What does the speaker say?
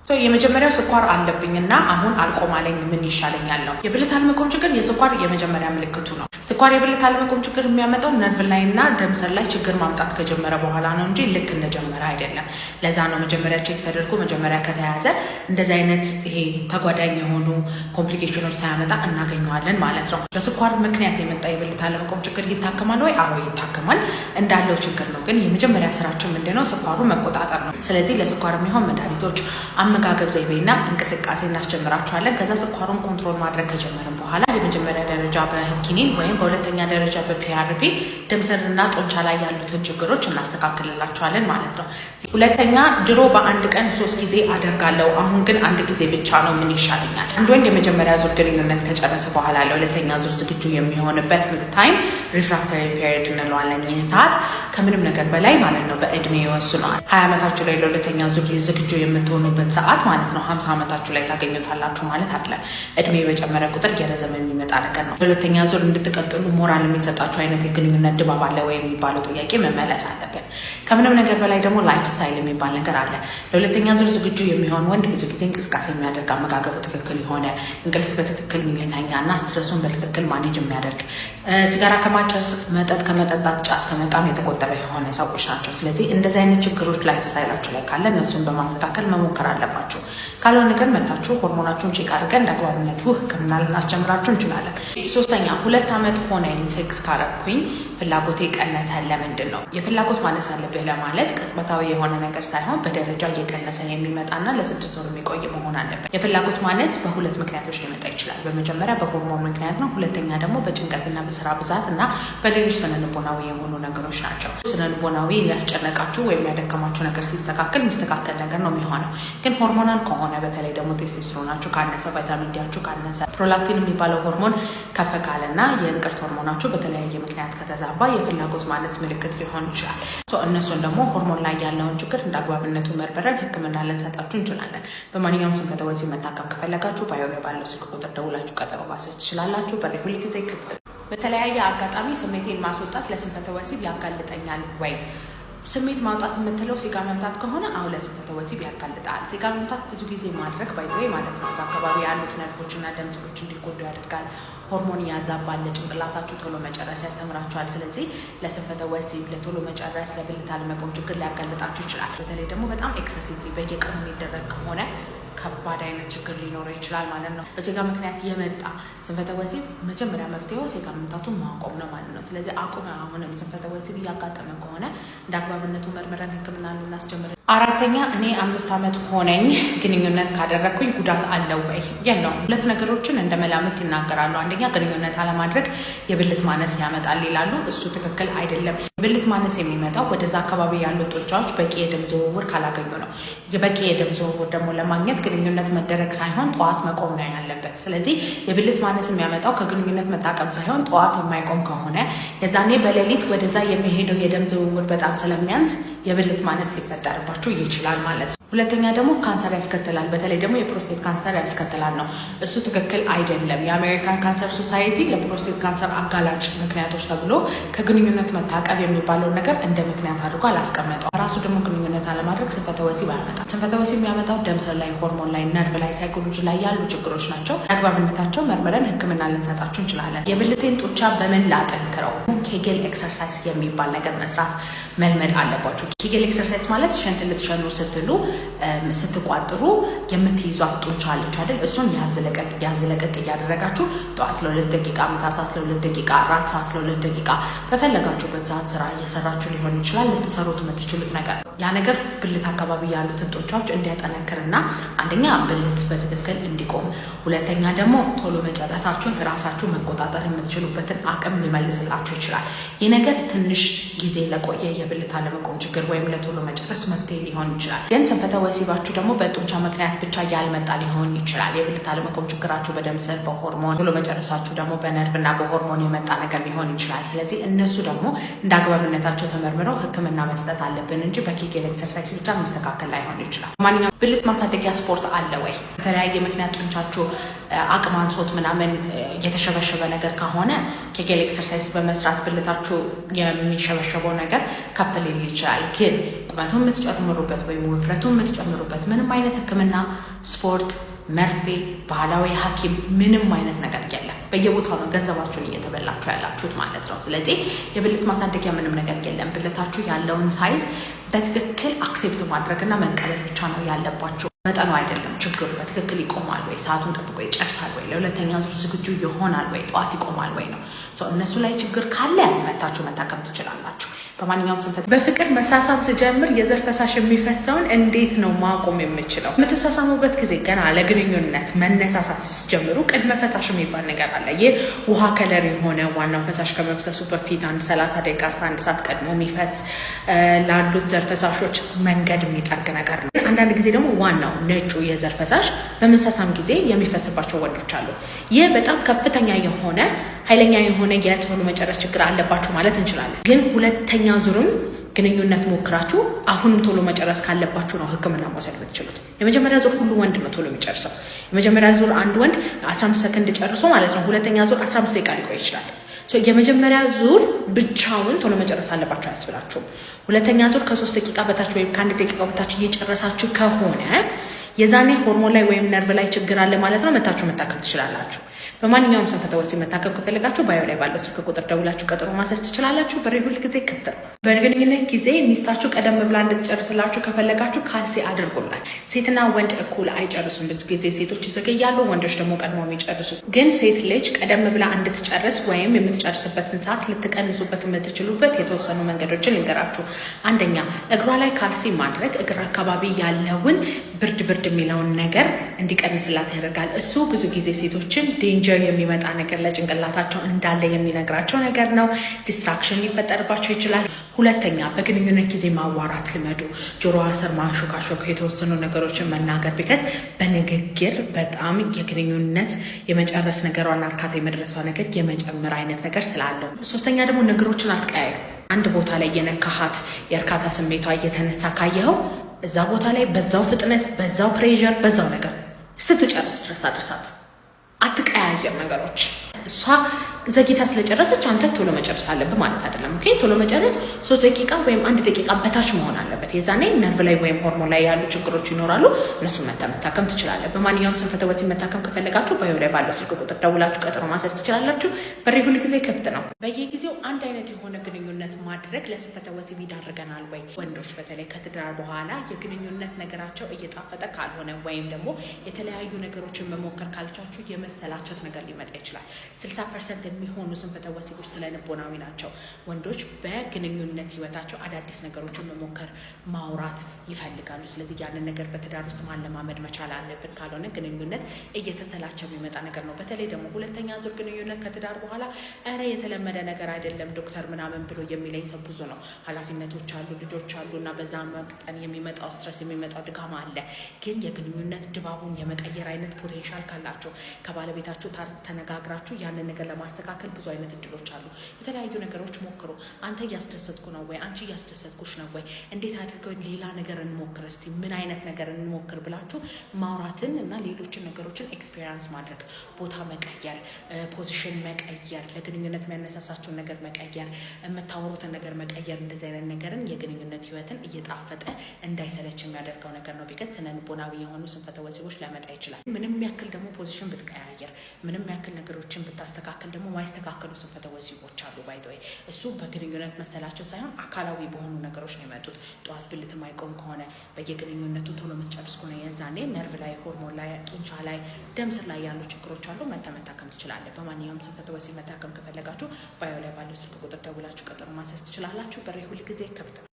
የመጀመሪያው ስኳር አለብኝና አሁን አልቆማለኝ ምን ይሻለኛል ነው። የብልት አለመቆም ችግር የስኳር የመጀመሪያ ምልክቱ ነው። ስኳር የብልት አለመቆም ችግር የሚያመጣው ነርቭ ላይ እና ደም ስር ላይ ችግር ማምጣት ከጀመረ በኋላ ነው እንጂ ልክ እንደጀመረ አይደለም። ለዛ ነው መጀመሪያ check ተደርጎ መጀመሪያ ከተያዘ እንደዚህ አይነት ይሄ ተጓዳኝ የሆኑ complication ኖች ሳያመጣ እናገኘዋለን ማለት ነው። በስኳር ምክንያት የመጣ የብልት አለመቆም ችግር ይታከማል ወይ? አዎ ይታከማል። እንዳለው ችግር ነው። ግን የመጀመሪያ ስራችን ምንድነው? ስኳሩ መቆጣጠር ነው። ስለዚህ ለስኳር የሚሆን መድኃኒቶች፣ አመጋገብ ዘይቤና እንቅስቃሴ እናስጀምራቸዋለን። ከዛ ስኳሩን control ማድረግ ከጀመርን በኋላ የመጀመሪያ ደረጃ በኪኒን ወይም በሁለተኛ ደረጃ በ PRP ደም ስርና ጡንቻ ላይ ያሉትን ችግሮች እናስተካክልላቸዋለን ማለት ነው። ሁለተኛ፣ ድሮ በአንድ ቀን 3 ጊዜ አደርጋለሁ፣ አሁን ግን አንድ ጊዜ ብቻ ነው፣ ምን ይሻለኛል? አንድ ወንድ የመጀመሪያ ዙር ግንኙነት ከጨረሰ በኋላ ለሁለተኛ ዙር ዝግጁ የሚሆንበት time refractory period እንለዋለን። ይህ ሰዓት ከምንም ነገር በላይ ማለት ነው በእድሜ ይወስነዋል። 20 ዓመታችሁ ላይ ለሁለተኛ ዙር ዝግጁ የምትሆኑበት ሰዓት ማለት ነው 50 ዓመታችሁ ላይ ታገኙታላችሁ ማለት አይደለም። እድሜ በጨመረ ቁጥር እየረዘመ የሚመጣ ነገር ነው። ለሁለተኛ ዙር እንድትቀጥሉ ሞራል የሚሰጣችሁ አይነት የግንኙነት ድባብ አለ ወይ የሚባለው ጥያቄ መመለስ አለበት። ከምንም ነገር በላይ ደግሞ lifestyle የሚባል ነገር አለ። ለሁለተኛ ዙር ዝግጁ የሚሆን ወንድ ብዙ ጊዜ እንቅስቃሴ የሚያደርግ፣ አመጋገቡ ትክክል የሆነ፣ እንቅልፍ በትክክል የሚተኛ እና stress ኡን በትክክል manage የሚያደርግ፣ ሲጋራ ከማጨስ፣ መጠጥ ከመጠጣት፣ ጫት ከመቃም የተቆጠበ የሆነ ሰዎች ናቸው። ስለዚህ እንደዚህ አይነት ችግሮች lifestyle ኣችሁ ላይ ካለ እነሱን በማስተካከል መሞከር አለባችሁ። ካልሆነ ግን መታችሁ ሆርሞናችሁን check አድርገን እንደ አግባብነቱ ሕክምና ልናስጀምራችሁ እንችላለን። ሶስተኛ፣ 2 ዓመት ሆነኝ ሴክስ ካረኩኝ ፍላጎቴ ቀነሰ። ለምንድን ነው? የፍላጎት ማነስ አለብህ ለማለት ቅጽበታዊ የሆነ ነገር ሳይሆን በደረጃ እየቀነሰ የሚመጣና ለ6 ወር የሚቆይ መሆን አለበት። የፍላጎት ማነስ በሁለት ምክንያቶች ሊመጣ ይችላል። በመጀመሪያ በሆርሞን ምክንያት ነው። ሁለተኛ ደግሞ በጭንቀትና በስራ ብዛት እና በሌሎች ስነልቦናዊ የሆኑ ነገሮች ናቸው። ስነልቦናዊ ያስጨነቃችሁ ወይም ያደከማችሁ ነገር ሲስተካከል የሚስተካከል ነገር ነው የሚሆነው። ግን hormonal ከሆነ በተለይ ደግሞ ቴስቶስትሮናችሁ ካነሰ፣ vitamin D ያችሁ ካነሰ፣ prolactin የሚባለው ሆርሞን ከፍ ካለና የእንቅርት ሆርሞናችሁ በተለያየ ምክንያት ከተዛባ የፍላጎት ማነስ ምልክት ሊሆን ይችላል። እነሱን ደግሞ ሆርሞን ላይ ያለውን ችግር እንደ አግባብነቱ መርምረን ሕክምና ልንሰጣችሁ እንችላለን። በማንኛውም ስንፈተ ወሲብ መታከም ከፈለጋችሁ bio ላይ ባለው ስልክ ቁጥር ደውላችሁ ቀጠሮ ማስያዝ ትችላላችሁ። በሬ ሁልጊዜ ክፍት ነው። በተለያየ አጋጣሚ ስሜቴን ማስወጣት ለስንፈተ ወሲብ ያጋልጠኛል ወይ? ስሜት ማውጣት የምትለው ሴጋ መምታት ከሆነ አሁን ለስንፈተ ወሲብ ያጋልጣል። ሴጋ መምታት ብዙ ጊዜ ማድረግ by the way ማለት ነው እዛ አካባቢ ያሉት ነርቮች እና ደም ስሮች እንዲጎዱ ያደርጋል። ሆርሞን ያዛባል። ለጭንቅላታችሁ ቶሎ መጨረስ ያስተምራችኋል። ስለዚህ ለስንፈተ ወሲብ፣ ለቶሎ መጨረስ፣ ለብልት አለመቆም ችግር ሊያጋልጣችሁ ይችላል። በተለይ ደግሞ በጣም excessively በየቀኑ የሚደረግ ከሆነ ከባድ አይነት ችግር ሊኖረው ይችላል ማለት ነው። በሴጋ ምክንያት የመጣ ስንፈተ ወሲብ መጀመሪያ መፍትሄው ሴጋ መምታቱን ማቆም ነው ማለት ነው። ስለዚህ አቁመ አሁንም ስንፈተ ወሲብ እያጋጠመ ከሆነ እንደ አግባብነቱ መርምረን ሕክምና ልናስጀምር። አራተኛ፣ እኔ 5 ዓመት ሆነኝ ግንኙነት ካደረግኩኝ ጉዳት አለው ወይ? የለውም። ሁለት ነገሮችን እንደ መላምት ይናገራሉ። አንደኛ ግንኙነት አለማድረግ የብልት ማነስ ያመጣል ይላሉ። እሱ ትክክል አይደለም። የብልት ማነስ የሚመጣው ወደዛ አካባቢ ያሉት ጡንቻዎች በቂ የደም ዝውውር ካላገኙ ነው። በቂ የደም ዝውውር ደግሞ ለማግኘት ግንኙነት መደረግ ሳይሆን ጠዋት መቆም ነው ያለበት። ስለዚህ የብልት ማነስ የሚያመጣው ከግንኙነት መታቀብ ሳይሆን ጠዋት የማይቆም ከሆነ የዛኔ በሌሊት ወደዛ የሚሄደው የደም ዝውውር በጣም ስለሚያንስ የብልት ማነስ ሊፈጠርባቸው ይችላል ማለት ነው። ሁለተኛ ደግሞ ካንሰር ያስከትላል። በተለይ ደግሞ የፕሮስቴት ካንሰር ያስከትላል ነው። እሱ ትክክል አይደለም። የአሜሪካን Cancer Society ለፕሮስቴት ካንሰር አጋላጭ ምክንያቶች ተብሎ ከግንኙነት መታቀብ የሚባለውን ነገር እንደ ምክንያት አድርጎ አላስቀመጠው። ራሱ ደግሞ ግንኙነት አለማድረግ ስንፈተ ወሲብ አያመጣም። ስንፈተ ወሲብ የሚያመጣው ደም ስር ላይ፣ ሆርሞን ላይ፣ ነርቭ ላይ፣ ሳይኮሎጂ ላይ ያሉ ችግሮች ናቸው። አግባብነታቸው መርምረን ሕክምና ልንሰጣችሁ እንችላለን። የብልቴን ጡንቻ በምን ላጠንክረው? Kegel exercise የሚባል ነገር መስራት መልመድ አለባችሁ። Kegel exercise ማለት ሽንት ልትሸኑ ስትሉ ስትቋጥሩ የምትይዟት ጡንቻ አለች አይደል? እሱን ያዝ ለቀቅ ያዝ ለቀቅ እያደረጋችሁ ጠዋት ለ2 ደቂቃ፣ ምሳ ሰዓት ለ2 ደቂቃ፣ ራት ሰዓት ለ2 ደቂቃ፣ በፈለጋችሁበት ሰዓት ስራ እየሰራችሁ ሊሆን ይችላል ልትሰሩት የምትችሉት ነገር። ያ ነገር ብልት አካባቢ ያሉትን ጡንቻዎች እንዲያጠነክርና አንደኛ ብልት በትክክል እንዲቆም፣ ሁለተኛ ደግሞ ቶሎ መጨረሳችሁን እራሳችሁ መቆጣጠር የምትችሉበትን አቅም ሊመልስላችሁ ይችላል። ይህ ነገር ትንሽ ጊዜ ለቆየ የብልት አለመቆም ችግር ወይም ለቶሎ መጨረስ መፍትሄ ሊሆን ይችላል። ግን ስንፈተ ወሲባችሁ ደግሞ በጡንቻ ምክንያት ብቻ ያልመጣ ሊሆን ይችላል። የብልት አለመቆም ችግራችሁ በደም ስር፣ በሆርሞን፣ ቶሎ መጨረሳችሁ ደግሞ በነርቭ እና በሆርሞን የመጣ ነገር ሊሆን ይችላል። ስለዚህ እነሱ ደግሞ እንደ አግባብነታቸው ተመርምረው ሕክምና መስጠት አለብን እንጂ በ Kegel exercise ብቻ የሚስተካከል ላይሆን ይችላል። ማንኛውም ብልት ማሳደጊያ ስፖርት አለ ወይ? በተለያየ ምክንያት ጡንቻችሁ አቅም አንሶት ምናምን የተሸበሸበ ነገር ከሆነ Kegel exercise በመስራት ብልታችሁ የሚሸበሸበው ነገር ከፍ ሊል ይችላል። ግን ቁመቱን የምትጨምሩበት ወይም ውፍረቱን የምትጨምሩበት ምንም አይነት ሕክምና፣ ስፖርት፣ መርፌ፣ ባህላዊ ሐኪም ምንም አይነት ነገር የለም። በየቦታው ነው ገንዘባችሁን እየተበላችሁ ያላችሁት ማለት ነው። ስለዚህ የብልት ማሳደጊያ ምንም ነገር የለም። ብልታችሁ ያለውን size በትክክል accept ማድረግና መቀበል ብቻ ነው ያለባችሁ። መጠኑ አይደለም ችግሩ። በትክክል ይቆማል ወይ፣ ሰዓቱን ጠብቆ ይጨርሳል ወይ፣ ለሁለተኛ ዙር ዝግጁ ይሆናል ወይ፣ ጠዋት ይቆማል ወይ ነው። እነሱ ላይ ችግር ካለ መታችሁ መታከም ትችላላችሁ። በማንኛውም ስንፈት በፍቅር መሳሳም ስጀምር የዘር ፈሳሽ የሚፈሰውን እንዴት ነው ማቆም የምችለው? የምትሳሳሙበት ጊዜ ገና ለግንኙነት መነሳሳት ስትጀምሩ ቅድመ ፈሳሽ የሚባል ነገር አለ። ይህ ውሃ color የሆነ ዋናው ፈሳሽ ከመፍሰሱ በፊት አንድ 30 ደቂቃ እስከ አንድ ሰዓት ቀድሞ የሚፈስ ላሉት ዘር ፈሳሾች መንገድ የሚጠርግ ነገር ነው። አንዳንድ ጊዜ ደግሞ ዋናው ነጩ የዘር ፈሳሽ በመሳሳም ጊዜ የሚፈስባቸው ወንዶች አሉ። ይህ በጣም ከፍተኛ የሆነ ኃይለኛ የሆነ የቶሎ መጨረስ ችግር አለባችሁ ማለት እንችላለን። ግን ሁለተኛ ዙርም ግንኙነት ሞክራችሁ አሁንም ቶሎ መጨረስ ካለባችሁ ነው ሕክምና መውሰድ የምትችሉት። የመጀመሪያ ዙር ሁሉ ወንድ ነው ቶሎ የሚጨርሰው። የመጀመሪያ ዙር አንድ ወንድ 15 ሰከንድ ጨርሶ ማለት ነው። ሁለተኛ ዙር 15 ደቂቃ ሊቆይ ይችላል። የመጀመሪያ ዙር ብቻውን ቶሎ መጨረስ አለባችሁ አያስብላችሁም። ሁለተኛ ዙር ከ3 ደቂቃ በታች ወይም ከ1 ደቂቃ በታች እየጨረሳችሁ ከሆነ የዛኔ ሆርሞን ላይ ወይም ነርቭ ላይ ችግር አለ ማለት ነው። መታችሁ መታከም ትችላላችሁ። በማንኛውም ስንፈተ ወሲብ መታከም ከፈለጋችሁ bio ላይ ባለው ስልክ ቁጥር ደውላችሁ ቀጠሮ ማስያዝ ትችላላችሁ። በሬ ሁል ጊዜ ክፍት ነው። በግንኙነት ጊዜ ሚስታችሁ ቀደም ብላ እንድትጨርስላችሁ ከፈለጋችሁ ካልሲ አድርጉላት። ሴትና ወንድ እኩል አይጨርሱም። ብዙ ጊዜ ሴቶች ይዘገያሉ፣ ወንዶች ደግሞ ቀድሞ የሚጨርሱ። ግን ሴት ልጅ ቀደም ብላ እንድትጨርስ ወይም የምትጨርስበትን ሰዓት ልትቀንሱበት የምትችሉበት የተወሰኑ መንገዶችን ልንገራችሁ። አንደኛ፣ እግሯ ላይ ካልሲ ማድረግ እግር አካባቢ ያለውን ብርድ ብርድ የሚለውን ነገር እንዲቀንስላት ያደርጋል። እሱ ብዙ ጊዜ ሴቶችን danger የሚመጣ ነገር ለጭንቅላታቸው እንዳለ የሚነግራቸው ነገር ነው። Distraction ሊፈጠርባቸው ይችላል። ሁለተኛ፣ በግንኙነት ጊዜ ማዋራት ልመዱ። ጆሮዋ ስር ማንሾካሾክ፣ የተወሰኑ ነገሮችን መናገር፣ because በንግግር በጣም የግንኙነት የመጨረስ ነገሯና እርካታ የመድረሷ ነገር የመጨመር አይነት ነገር ስላለው። ሶስተኛ ደግሞ ነገሮችን አትቀያዩ። አንድ ቦታ ላይ የነካሃት የእርካታ ስሜቷ እየተነሳ ካየኸው እዛ ቦታ ላይ በዛው ፍጥነት፣ በዛው pressure፣ በዛው ነገር ስትጨርስ ድረስ አድርሳት። አትቀያየር ነገሮች። እሷ ዘግይታ ስለጨረሰች አንተ ቶሎ መጨረስ አለብህ ማለት አይደለም። Okay፣ ቶሎ መጨረስ 3 ደቂቃ ወይም 1 ደቂቃ በታች መሆን አለበት። የዛኔ ነርቭ ላይ ወይም ሆርሞን ላይ ያሉ ችግሮች ይኖራሉ። እነሱን መተህ መታከም ትችላለህ። በማንኛውም ስንፈተ ወሲብ መታከም ከፈለጋችሁ bio ላይ ባለው ስልክ ቁጥር ደውላችሁ ቀጠሮ ማስያዝ ትችላላችሁ። በሬ ሁል ጊዜ ክፍት ነው። በየጊዜው አንድ አይነት የሆነ ግንኙነት ማድረግ ለስንፈተ ወሲብ ይዳርገናል ወይ? ወንዶች በተለይ ከትዳር በኋላ የግንኙነት ነገራቸው እየጣፈጠ ካልሆነ ወይም ደግሞ የተለያዩ ነገሮችን መሞከር ካልቻችሁ የመሰላቸት ነገር ሊመጣ ይችላል። 60% የሚሆኑ ስንፈተ ወሲቦች ስነ ልቦናዊ ናቸው። ወንዶች በግንኙነት ህይወታቸው አዳዲስ ነገሮችን መሞከር፣ ማውራት ይፈልጋሉ። ስለዚህ ያንን ነገር በትዳር ውስጥ ማለማመድ መቻል አለብን። ካልሆነ ግንኙነት እየተሰላቸ የሚመጣ ነገር ነው። በተለይ ደግሞ ሁለተኛ ዙር ግንኙነት ከትዳር በኋላ እረ የተለመደ ነገር አይደለም ዶክተር ምናምን ብሎ የሚለኝ ሰው ብዙ ነው። ኃላፊነቶች አሉ፣ ልጆች አሉ እና በዛ መጠን የሚመጣው stress፣ የሚመጣው ድካም አለ። ግን የግንኙነት ድባቡን የመቀየር አይነት potential ካላችሁ ከባለቤታችሁ ተነጋግራችሁ ያንን ነገር ለማስተካከል ብዙ አይነት እድሎች አሉ። የተለያዩ ነገሮች ሞክሩ። አንተ እያስደሰትኩ ነው ወይ? አንቺ እያስደሰትኩሽ ነው ወይ? እንዴት አድርገው ሌላ ነገር እንሞክር እስቲ፣ ምን አይነት ነገር እንሞክር ብላችሁ ማውራትን እና ሌሎችን ነገሮችን experience ማድረግ፣ ቦታ መቀየር፣ position መቀየር፣ ለግንኙነት የሚያነሳሳችሁን ነገር መቀየር፣ የምታወሩትን ነገር መቀየር፣ እንደዚህ አይነት ነገርን የግንኙነት ህይወትን እየጣፈጠ እንዳይሰለች የሚያደርገው ነገር ነው። Because ስነ ልቦናዊ የሆኑ ስንፈተ ወሲቦች ሊያመጣ ይችላል። ምንም ያክል ደግሞ position ብትቀያየር፣ ምንም ያክል ነገሮችን ብታስተካከል ደግሞ ማይስተካከሉ ስንፈተ ወሲቦች አሉ። By the way፣ እሱ በግንኙነት መሰላቸት ሳይሆን አካላዊ በሆኑ ነገሮች ነው የመጡት። ጠዋት ብልት የማይቆም ከሆነ፣ በየግንኙነቱ ቶሎ የምትጨርስ ከሆነ የዛኔ ነርቭ ላይ፣ ሆርሞን ላይ፣ ጡንቻ ላይ፣ ደም ስር ላይ ያሉ ችግሮች አሉ። መተህ መታከም ትችላለህ። በማንኛውም ስንፈተ ወሲብ መታከም ከፈለጋችሁ bio ላይ ባለው ስልክ ቁጥር ደውላችሁ ቀጠሮ ማስያዝ ትችላላችሁ። በሬ ሁል ጊዜ ክፍት ነው።